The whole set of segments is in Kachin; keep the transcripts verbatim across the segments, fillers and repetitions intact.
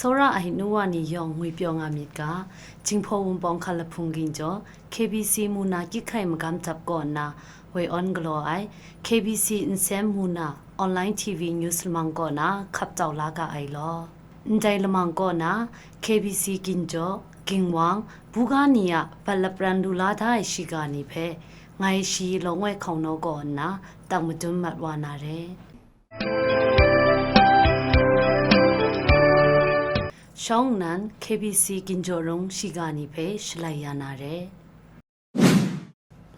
Tsawra ai nu wa ni yawng ngwipyaw nga myit ga, Jinghpaw Wunpawng Hkalahpung Ginjaw, K B C mu na kyik hkai magam dap kaw nna woi awn galaw ai, K B C Nsem mu na online T V news lamang kaw na hkap tau la ga ai law. Ndai lamang kaw na, K B C Ginjaw, Ginwang, buga ni a bat lapran lu la da ai shiga ni hpe, ngai shi Lawngwai Hkawng Naw kaw nna, tang madun mat wa na re. Shawng nnan K B C Ginjaw Rung shiga ni hpe shalai ya na re.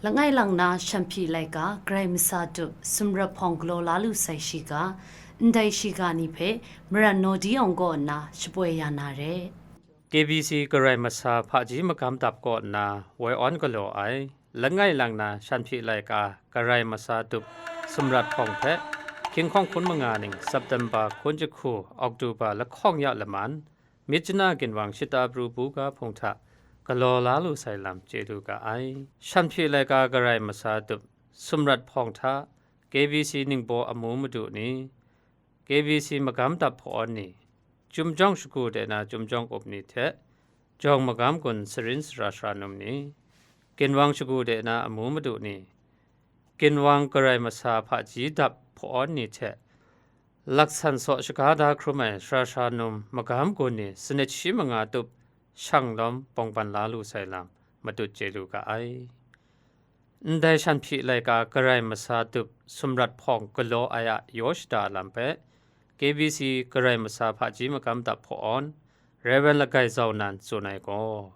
Langai lang na Shanhpyi laika Karai Masa tup sumrat hpawng galaw la lu sai shiga, ndai shiga ni hpe Maran Naw Di Awng kaw nna shapoi ya na re. K B C Karai Masa hpaji magam dap kaw nna woi awn galaw ai, langai lang na Shanhpyi laika Karai Masa tup sumrat hpawng hpe, hkying hkawng hkun manga ning September hkun jahku October lahkawng ya laman, Myitkyina Ginwang shata pru buga hpung hta galaw la lu sai lam chye lu ga ai. Shanhpyi laika Karai Masa tup sumrat hpawng hta K B C ningbaw amu madu ni, K B C magam dap hpawn ni, Chyum jawng shagu de na Chyum jawng up ni hte, jawng magam gun sarin sara sara num ni, Ginwang shagu de na amu madu ni, Ginwang Karai Masa hpaji dap hpawn ni hte, laksan saw shaga da hkrum ai sara sara num magam gun ni sanit shi manga tup shang lawm bawngban la lu sai lam matut chye lu ga ai. Ndai Shanhpyi laika Karai Masa tup sumrat hpawng galaw ai a yaw shada lam hpe, K B C Karai Masa hpaji magam dap hpawn, Rev. Lagai Zau Nan tsun ai gaw,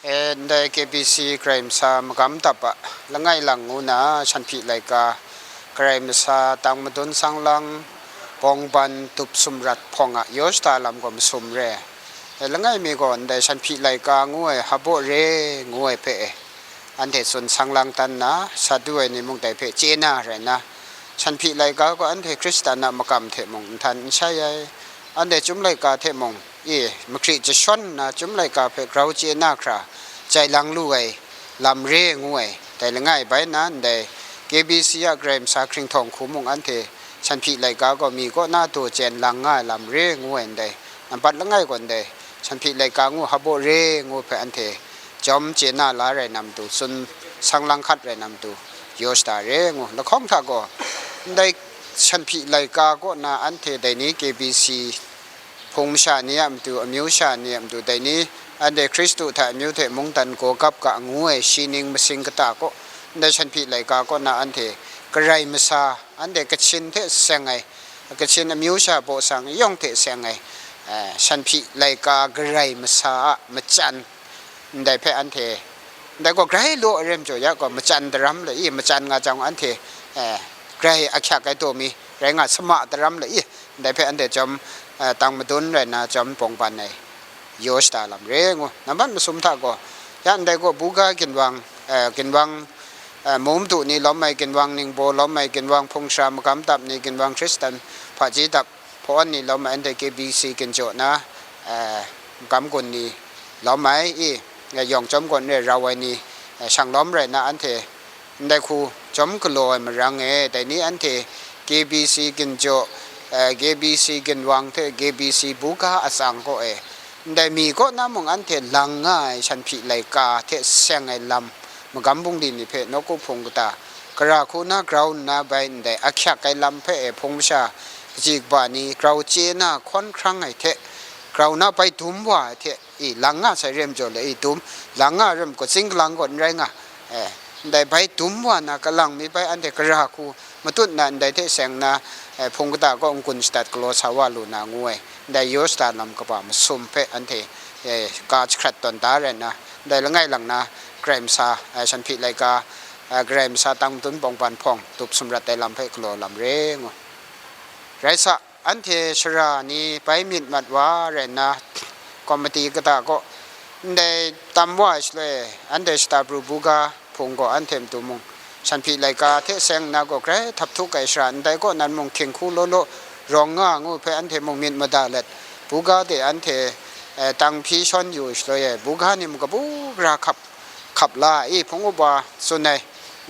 E, ndai K B C Karai Masa magam dap a langai lang ngu na Shanhpyi laika Karai Masa tang madun sang lang bawngban tup sumrat hpawng a yaw shada lam gaw masum re. E, langai mi gaw ndai Shanhpyi laika ngu ai, Habaw re ngu ai hpe e, anhte tsun sang lang dan na, sa du ai ni mung dai hpe chye na rai na, Shanhpyi laika gaw anhte Hkristan a makam hte mung nhtan n shai ai, anhte Chyum laika hte mung, e, mahkri jashawn nna Chyum laika hpe grau chye na hkra jai lang lu ai lam re ngu ai, dai langai bai nna ndai K B C a Karai Masa hkringhtawng hku mung anhte Shanhpyi laika gaw mi kaw na daw chyen lang nga ai lam re ngu ai ndai, nambat langai gaw ndai Shanhpyi laika ngu Habaw re ngu hpe anhte jawm chye na la rai na matu, tsun sang lang hkat rai na matu, yaw shada re ngu. Lahkawng hta gaw, ndai Shanhpyi laika kaw na anhte dai ni K B C hpung masha ni a matu, amyu sha ni a matu, dai ni anhte Hkristu hta amyu hte mungdan gaw gap ga ngu ai shi ning masing kata kaw, ndai Shanhpyi laika kaw na anhte Karai Masa, anhte Kachin hte seng ai, Kachin amyu sha baw sang yawng hte seng ai, eh, Shanhpyi laika Karai Masa a machyan, ndai hpe anhte, ndai gaw grai law ai rem jaw ya gaw, machyan daram le i, machyan nga jang anhte, eh, grai ahkyak ai daw mi rai nga, sama daram le i, ndai hpe anhte chyawm, eh, tang madun rai nna chyawm bawngban ai yaw shada lam re ngu. Nambat masum hta gaw, ya ndai gaw buga ginwang, eh, ginwang, eh, mu madu ni lawm ai, ginwang ningbaw lawm ai, ginwang hpung sara magam dap ni, ginwang Hkristan hpaji dap hpawn ni lawm ai, anhte K B C ginjaw na, eh, magam gun ni lawm ai, i, eh, yawng chyawm gaw n re rau ai ni, eh, shang lawm rai na, anhte ndai hku chyawm galaw ai marang e, dai ni anhte K B C ginjaw, eh, K B C ginwang hte K B C buga atsang kaw e, ndai mi kaw na mung anhte lang nga ai Shanhpyi laika hte seng ai lam, magam bungli ni hpe nawku hpung kata, gara hku na grau nna bai ndai ahkyak ai lam hpe e hpung masha kaji kaba ni grau chye na hkawn hkrang ai hte, grau na bai dum wa ai hte, i, lang nga sai rem jaw le, i, dum, lang nga rem gaw, tsing kalang gaw n rai nga, eh, ndai bai dum wa na kalang mi bai anhte gara hku matut na, ndai hte seng na, eh, hpung kata kaw n-gun shadat galaw sa wa lu na ngu ai, ndai yaw shada lam kaba masum hpe anhte, eh, ka jahkrat tawn da rai nna, ndai langai lang na Karai Masa, eh, Shanhpyi laika, eh, Karai Masa tang madun bawngban hpawng tup sumrat ai lam hpe galaw lam re ngu. Rai sa, anhte sara ni bai myit mat wa rai nna, komiti kata kaw ndai tam wa ai shaloi, anhte shata pru buga hpung gaw anhte matu mung, Shanhpyi laika hte seng nna gaw grai htap htuk ai sara ndai kaw nan mung hkying hku law law rawng nga ngu hpe anhte mung myit mada let, buga de anhte, eh, tang hpyi shawn yu shaloi e, buga ni mung kabu gara hkap, hkap la ai, i, hpung upa tsun ai,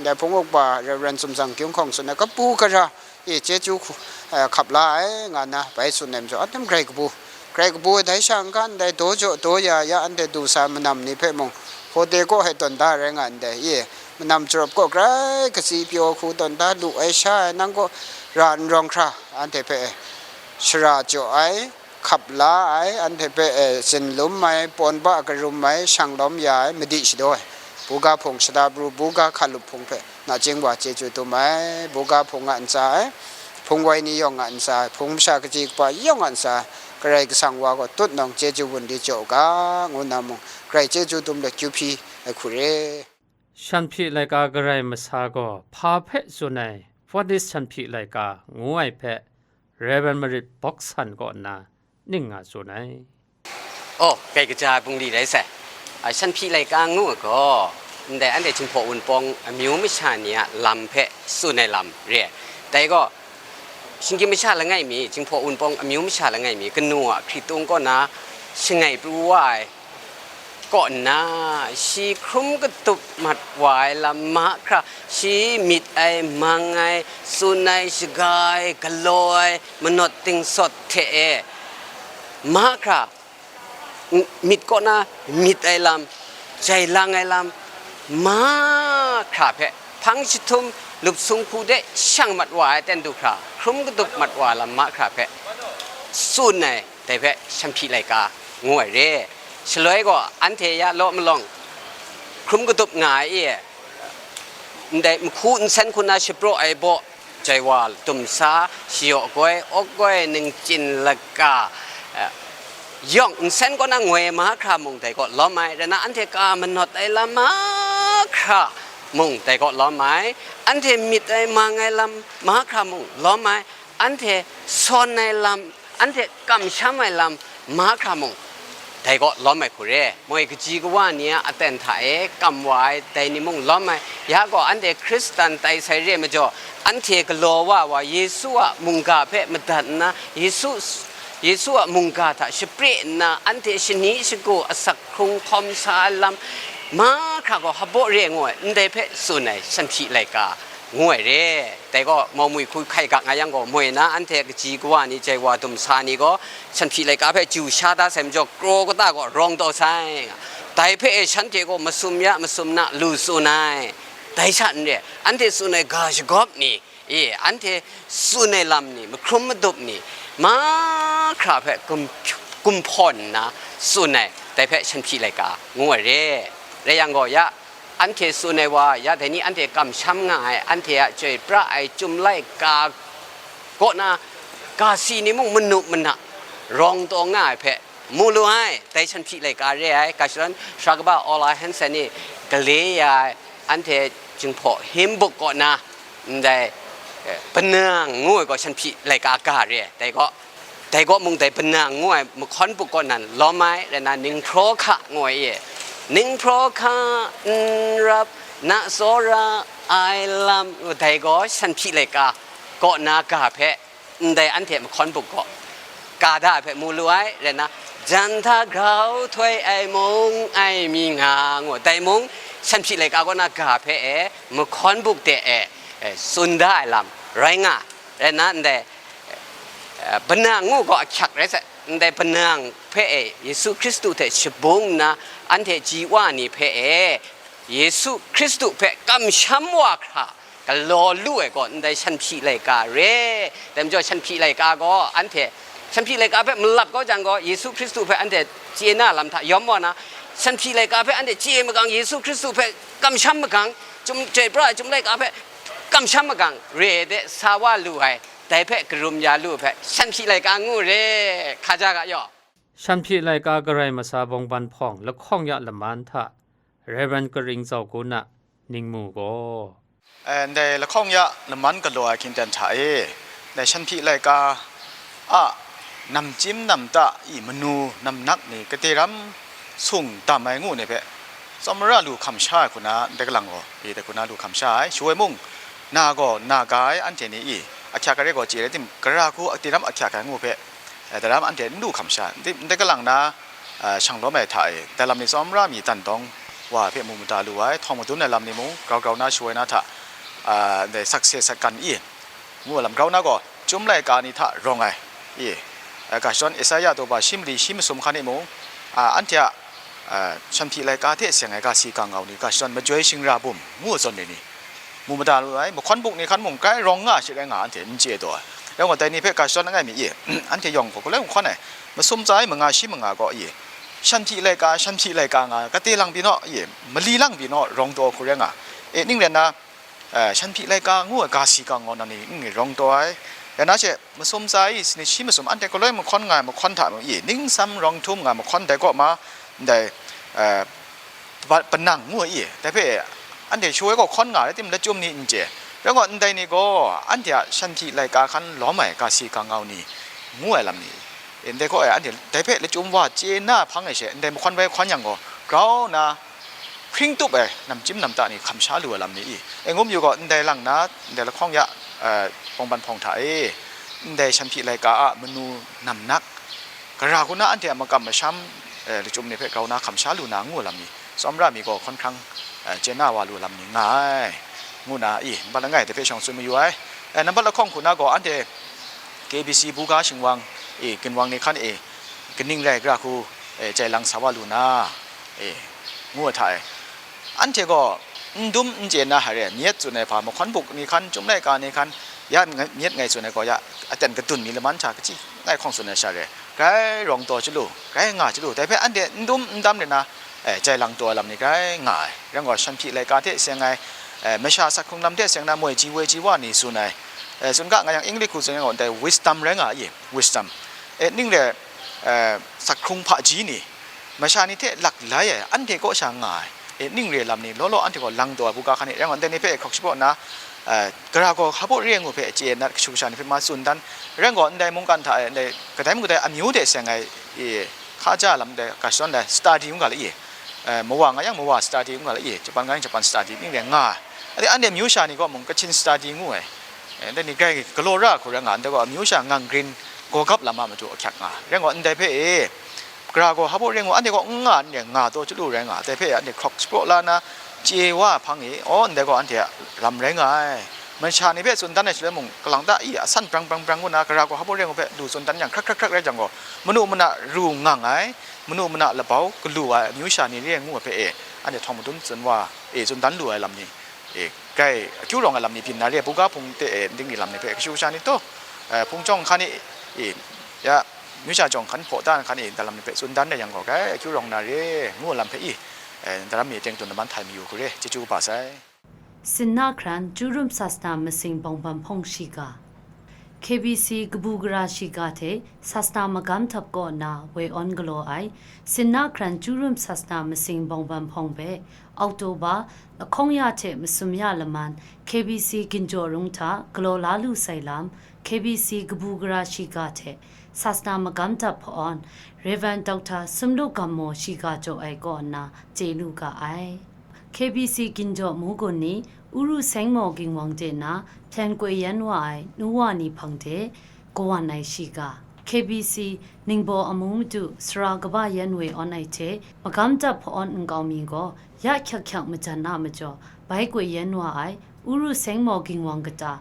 ndai hpung upa Rev. Sumzang Kyung Hkawng tsun ai, kabu gara, i, chyeju hku, eh, hkap la ai, nga nna bai tsun ai majaw, anhte mung grai kabu, Grai kabu ai dai sha n ga ndai, daw jaw daw ya ya anhte du sa ai manam ni hpe mung, hkawde kaw e tawn da rai nga ndai, i, manam jarawp kaw grai katsi pyaw hku tawn da lu ai sha e, nang kaw ra n rawng hkra, anhte hpe e shara jaw ai, hkap la ai, anhte hpe e zinlum ai, pawn ba karum ai, shang lawm ya ai, madi shadaw ai, buga hpung, shada pru buga hkalup hpung hpe nachying wa chyeju dum ai, buga hpung a ntsa ai, hpung wai ni yawng a ntsa ai, hpung masha kaji kaba yawng a ntsa ai, Karai Kasang wa gaw tutnawng chyeju wun di jaw u ga, ngu nna mung, Karai chyeju dum let kyu hpyi ai hku re. Shanhpyi laika Karai masa gaw hpa hpe tsun ai, What is Shanhpyi laika ngu ai hpe, Rev. Marit Bawksan kaw nna ning nga tsun ai. Oh, kai kaja ai bungli rai sai. A, Shanhpyi laika ngu ai gaw, ndai anhte Jinghpaw Wunpawng amyu masha ni a lam hpe tsun ai lam re ai. Dai gaw, shinggyim masha langai mi, Jinghpaw Wunpawng amyu masha langai mi, kanu a hkritung kaw na shangai pru wa ai kaw nna, shi hkrum katup mat wa ai lam mahkra, shi myit ai, mang ai, tsun ai, shaga ai, galaw ai, manawt tingsawt hte e, mahkra, n-, myit kaw na myit ai lam, jai lang ai lam, mahkra hpe hpang jahtum lup sung hku de shang mat wa ai ten du hkra, hkrum katup mat wa ai lam mahkra hpe tsun ai, dai hpe Shanhpyi laika ngu ai re. Shaloi gaw anhte ya law malawng hkrum katup nga ai e, ndai nhku nsen hku na shapraw ai baw, jai wa, dumsa, shayaw goi, awk goi, ningchin laka, eh, yawng nsen kaw na ngoi mahkra mung dai kaw lawm ai, rai nna anhte ka manawt ai lam mahkra mung dai kaw lawm ai, anhte myit ai mang ai lam mahkra mung lawm ai, anhte sawn ai lam, anhte kamsham ai lam mahkra mung, dai kaw lawm ai hku re. Moi kaji kawa ni a aten hta e kam wa ai, dai ni mung lawm ai. Ya gaw anhte Hkristan tai sai re ai majaw, anhte galaw wa wa Yesu a mungga hpe madat nna, Yesu, Yesu a mungga hta shapre nna, anhte shani shagu asak hkrung hkawm sa ai lam mahkra gaw hpaw re ngu ai, ndai hpe tsun ai Shanhpyi laika ngu ai re. Dai gaw, mau mwi hku hkai ga nga yang gaw, moi na anhte kaji kawa ni, jai wa dumsa ni gaw, Shanhpyi laika hpe ju sha da sai majaw, kraw kata gaw rawng taw sai nga. Dai hpe e shanhte gaw masum ya, masum na lu tsun ai. Dai sha n re, anhte tsun ai ga shagawp ni, e, anhte tsun ai lam ni, mahkrum madup ni, mahkra hpe gum-, gumhpawn nna tsun ai, dai hpe Shanhpyi laika ngu ai re. Rai yang gaw, ya, anhte tsun ai wa, ya dai ni anhte kamsham nga ai, anhte a chyoi pra ai Chyum laika kaw na ga si ni mung manu mana rawng taw nga ai hpe mu lu ai, dai Shanhpyi laika re ai. Ga shadawn sara kaba Ola Hanson ni gale ya ai, anhte Jinghpaw Hymn Book kaw na, ndai, eh, Panang ngu ai gaw Shanhpyi laika ga re ai, dai gaw. Dai kaw mung dai Panang ngu ai mahkawn buk kaw nan lawm ai, rai nna Ninghpraw Hka ngu ai e, Ninghpraw Hka n rap na tsawra ai lam, dai gaw Shanhpyi laika kaw na ga hpe, ndai anhte mahkawn buk gaw ka da ai hpe mu lu ai, rai nna, jan hta grau htoi ai mung ai mi nga ngu, dai mung Shanhpyi laika kaw na ga hpe e, mahkawn buk de e, e, tsun da ai lam rai nga, rai nna, ndai, eh, Panang ngu gaw ahkyak rai sai. Ndai Panang hpe e Yesu Hkristu hte shabung nna, anhte ji wa ni hpe e Yesu Hkristu hpe kamsham wa hkra galaw lu ai gaw, ndai Shanhpyi laika re. Dai majaw, Shanhpyi laika gaw anhte, Shanhpyi laika hpe malap kau jang gaw, Yesu Hkristu hpe anhte chye na lam hta yawm wa na, Shanhpyi laika hpe anhte chye magang, Yesu Hkristu hpe kamsham magang, Chyum, Chyoi pra ai Chyum laika hpe kamsham magang re ai de sa wa lu ai, dai hpe karum ya lu ai hpe Shanhpyi laika ngu re, hkaja ga yaw. Shanhpyi laika Karai Masa bawngban hpawng lahkawng ya laman hta Rev. Karing Zau Kun a ningmu gaw, eh, ndai lahkawng ya laman galaw ai hkindan hta e, ndai Shanhpyi laika a namchyim namta i manu namnak ni kade ram sung dam ai ngu ni hpe, tsawmra lu hkam sha ai hku na, ndai kalang gaw, e, dai hku na lu hkam sha ai. Shaloi mung, na gaw na ga ai anhte ni i, ahkyak ai re gaw chye rai tim, gara hku kade ram ahkyak ai ngu hpe, eh, dai ram anhte n lu hkam sha ai. Ndai, ndai kalang na, eh, shang lawm ai hta e, dai lam ni tsawmra mi dan dawng wa hpe mu mada lu ai, htawng madun ai lam ni mung, grau grau na shaloi na hta, ah, ndai sakse sakgan i, ngu ai lam grau na gaw, Chyum laika ni hta rawng ai, i, Ga shadawn Esaia daw ba shi mali shi masum hkan e mung, a, anhte a, a, shanhpyi laika hte seng ai ga si ga ngau ni, ga shadawn majoi shingra bum ngu zawn re ni, mu mada lu ai, mahkawn buk ni hkan mung grai rawng nga shi rai nga, anhte n chye ai daw ai. Rai ngut dai ni hpe ga shadawn langai mi e, anhte yawng gaw galoi mahkawn ai, masum tsa ai manga shi manga gaw e, shanhpyi laika, shanhpyi laika nga, kate lang pyi naw e, mali lang pyi naw, rawng taw hku rai nga, e, ning rai nna, eh, shanhpyi laika ngu ai ga si ga ngau na ni n rawng taw ai. Rai na she, masum tsa ai, sanit shi masum, anhte galoi mahkawn nga ai mahkawn hta mung e, ningsam rawng htum nga ai mahkawn dai kaw ma, ndai, eh, ba-, panang ngu ai e, dai hpe anhte shaw ai gaw hkawn nga rai tim, lachyum ni n chye. Rai gaw, ndai ni gaw anhte a shanhpyi laika hkan lawm ai ga si ga ngau ni ngu ai lam ni, e, ndai kaw e, anhte dai hpe lachyum wa chye na hpang e she, ndai mahkawn bai hkawn yang gaw, grau nna, hpring tup ai namchyim namta ni hkam sha lu ai lam ni i? E, ngu mayu gaw, ndai lang na, ndai lahkawng ya, eh, bawngban hpawng hta e, ndai shanhpyi laika a manu namnak, gara hku na anhte a makam masham, eh, lachyum ni hpe grau na hkam sha lu na ngu ai lam ni, tsawmra mi gaw hkawn hkrang, eh, chye na wa lu ai lam ni nga ai, ngu na i, nambat langai dai hpe shawng tsun mayu ai. Eh, nambat lahkawng hku na gaw, anhte K B C buga shingwang e, ginwang ni hkan e, kaning rai gara hku, e, jai lang sa wa lu na, e, ngu ai hta e, anhte gaw n dum n chye na hare, myit tsun ai hpa, mahkawn buk ni hkan, chyum laika ni hkan, ya nga-, myit ngai tsun ai gaw, ya aten kadun mi laman hta, kaji ngai hkawng tsun ai sha re, grai rawng taw chyalu, grai nga chyalu, dai hpe anhte n dum n dam re na, e, jai lang taw ai lam ni grai nga ai. Rai gaw, shanhpyi laika hte seng ai, e, masha sak hkrung lam hte seng na, moi ji woi ji wa ni tsun ai, e, tsun ga nga yang, English hku tsun yang gaw, ndai wisdom rai nga ai, wisdom. E, ning re, eh, sak hkrung hpaji ni, masha ni hte lak lai ai, anhte kaw sha nga ai, e, ning re lam ni, law law anhte gaw lang taw ai buga hkan e, rai gaw, ndai ni hpe hkawk shapraw nna, eh, gara gaw hpa baw re ai ngu hpe chye nat kashu kasha ni hpe ma tsun dan, rai gaw, ndai mungkan hta e, ndai kadai mung kadai amyu de seng ai, e, hkaja lam de, ga shadawn dai study ngu ga la e, eh, mawa nga yang mawa study ngu ga la e, Japan nga yang Japan study ning re nga ai. Anhte, anhte amyu sha ni gaw mung Kachin study ngu ai. Eh, ndai ni grai galaw ra hku rai nga, ndai gaw amyu sha ngang grin gawgap lam a matu ahkyak nga. Rai gaw, ndai hpe e, gara gaw hpa baw re ngu, anhte gaw n nga n re nga taw chyalu rai nga, dai hpe anhte hkawk shapraw la na chye wa ai hpang e, aw, ndai gaw anhte a lam rai nga ai. Masha ni hpe tsun dan ai shaloi mung, kalang ta i asan brang brang brang ngu na, gara gaw hpa baw re ngu hpe lu tsun dan yang, hkrak hkrak hkrak rai jang gaw, manu mana ru ngang ai, manu mana labau galu ai amyu sha ni re ai ngu ai hpe e, anhte htawng madun tsun wa e, tsun dan lu ai lam ni, e, grai akyu rawng ai lam ni byin na re, buga hpung de e, ning ni lam ni hpe kashu kasha ni taw, e, hpung jawng hkan e, e, ya, amyu sha jawng hkan hpaw da hkan e, ndai lam ni hpe tsun dan rai yang gaw, grai akyu rawng na re, ngu ai lam hpe i, e, ndaram mi teng tun laman htai mayu hku re, chyeju kaba sai. Sinna hkran Churum Sasana Masing Bawngban Hpawng shiga. K B C kabu gara shiga hte Sasana magam dap kaw nna woi awn galaw ai, Sinna hkran Churum Sasana Masing Bawngban Hpawng hpe October lahkawng ya hte masum ya laman K B C Ginjaw Rung hta galaw la lu sai lam, K B C kabu gara shiga hte Sasana magam dap hpa-awn, Rev. Doctor Sumlu Gammaw shiga jaw ai kaw nna chye lu ga ai. K B C Ginjaw Mu Gun ni Uru Seng Maw Ginwang de na hpyen koi yan wa ai nu wa ni hpang de kawan ai shiga, K B C Ningbaw Amu Madu sara kaba yan woi awn ai hte magam dap hpa-awn nkau mi gaw ya hkyak hkyak majan a majaw, bai koi yan wa ai Uru Seng Maw Ginwang kata,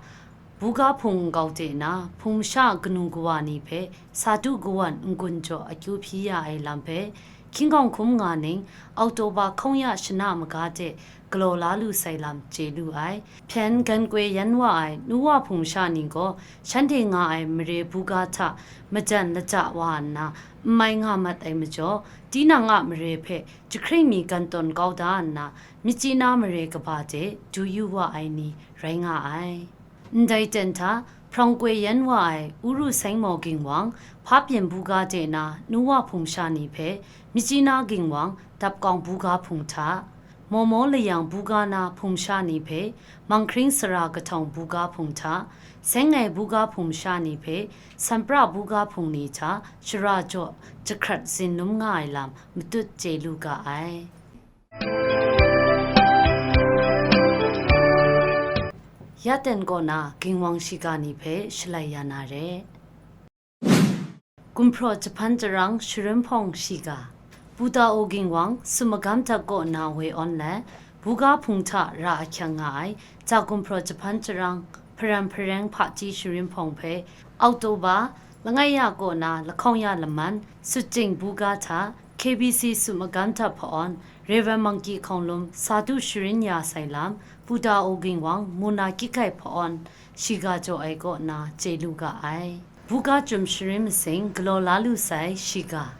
buga hpung nkau de na hpung masha kanu kawa ni hpe sa du kawan n-gun jaw akyu hpyi ya ai lam hpe, hkying hkawng hkum nga ning, October hkawng ya shana maga de galaw la lu sai lam chye lu ai. Hpyen gan koi yan wa ai nu wa hpung masha ni gaw, shanhte nga ai mare buga hta majan lata wa nna, n mai nga mat ai majaw, tinang a mare hpe jahkring mi gan tawn kau da nna, Myitkyina mare kaba de du yu wa ai ni rai nga ai. Ndai ten hta, hprawng koi yan wa ai Uru Seng Maw Ginwang, Hpa Pyin buga de na nu wa hpung masha ni hpe, Myitkyina Ginwang, Dapkawng buga hpung hta, Mawmaw Layang buga na hpung masha ni hpe, Manghkring Sara Kahtawng buga hpung hta, Seng Ngai buga hpung masha ni hpe, Sanpra buga hpung ni hta, shara jaw jahkrat zin num nga ai lam matut chye lu ga ai. Ya ten kaw na Ginwang shiga ni hpe shalai ya na re. Gumhpraw Jahpan Jarang Sharin Hpawng shiga. Pu Dau Ginwang, Sum Magam Dak kaw na woi awn let, buga hpung hta ra ahkyang nga ai, Ja Gumhpraw Jahpan Jarang Hparan Hpareng Hpaji Sharin Hpawng hpe, October Langai ya kaw na lahkawng ya laman, sutjing buga hta, K B C sut magam dap hpa-awn, Rev. Mangki Hkawnglum sa du sharin ya sai lam, Buda O Ginwang, muna kyit hkai hpa-awn, shiga jaw ai kaw na chye lu ga ai. Buga chyum sharin masing galaw la lu sai shiga.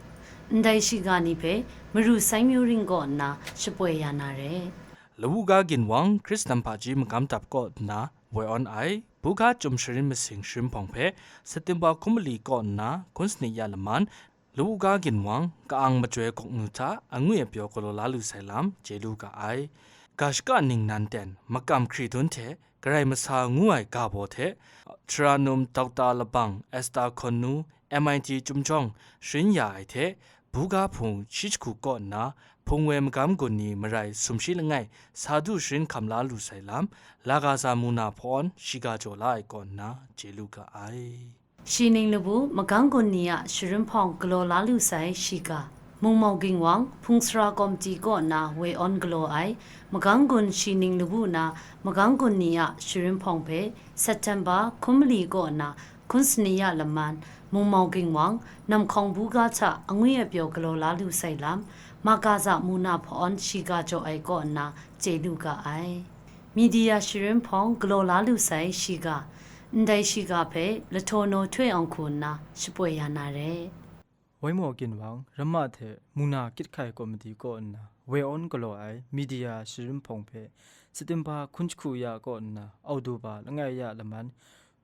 Ndai shiga ni hpe Maru Sai Myu Ring kaw nna shapoi ya na re. Lawu ga Ginwang, Hkristan hpaji magam dap kaw nna woi awn ai, buga chyum sharin masing sharin hpawng hpe September hkum mali kaw nna hkun sanit ya laman, Lawu ga Ginwang, ka-ang majoi gawk nu hta angwi apyaw galaw la lu sai lam chye lu ga ai. Ga shaka ningnan ten makam hkri dun hte, Karai Masa ngu ai ga baw hte, Tara num Dokta Labang Esther Hkawn Nu, M I T Chyum Jawng sharin ya ai hte, buga hpung shi jahku kaw nna, hpung woi magam gun ni marai sumshi langai sa du sharin hkam la lu sai lam, Lagaza muna hpa-awn shiga jaw la ai kaw nna chye lu ga ai. Shi ning lawu magam gun ni a sharin hpawng galaw la lu sai shiga. Mungmau Ginwang, hpung sara kawmti kaw nna woi awn galaw ai, magam gun shi ning lawu na magam gun ni a sharin hpawng hpe September hkum mali kaw nna hkun sanit ya laman, Mungmau Ginwang, namhkawng buga hta angwi apyaw galaw la lu sai lam, Makaza muna hpa-awn shiga jaw ai kaw nna chye lu ga ai. Media sharin hpawng galaw la lu sai shiga. Ndai shiga hpe Lahtaw Naw Htoi Awng Hku nna shapoi ya na re. Waimaw Ginwang, Ramma hte mungna kyit hkai kawmiti kaw nna woi awn galaw ai media sharin hpawng hpe September hkun jahku ya kaw nna October langai ya laman,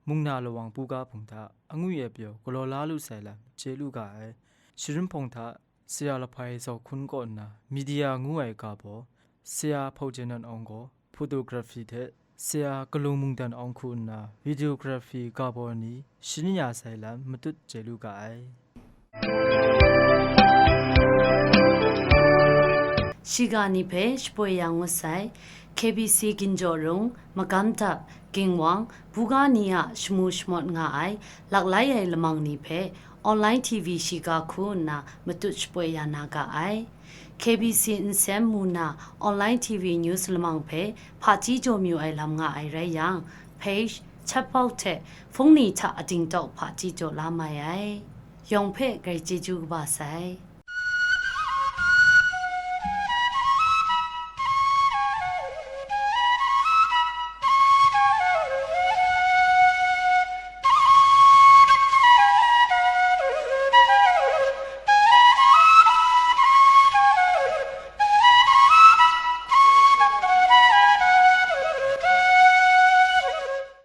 mungna lawang buga hpung hta angwi apyaw galaw la lu sai lam chye lu ga ai. Sharin hpawng hta Saya Lahpai Zau Hkun kaw nna media ngu ai ga baw, Saya Hpau Jen Nan Awng gaw photography hte Saya Kalung Mungdan Awng Hku nna videography ga baw ni sharin ya sai lam matut chye lu ga ai. Shiga ni hpe shapoi ya ngut sai, K B C Ginjaw Rung, Magam Dap, Ginwang, buga ni a shamu shamawt nga ai, laklai ai lamang ni hpe, Online T V shiga hku nna matut shapoi ya na ga ai. K B C Nsem mu na Online T V News lamang hpe hpaji jaw mayu ai lam nga ai rai yang, page, chatbok hte hpung ni hta ading tawk hpaji jaw la mai ai. Yawng hpe grai chyeju kaba sai.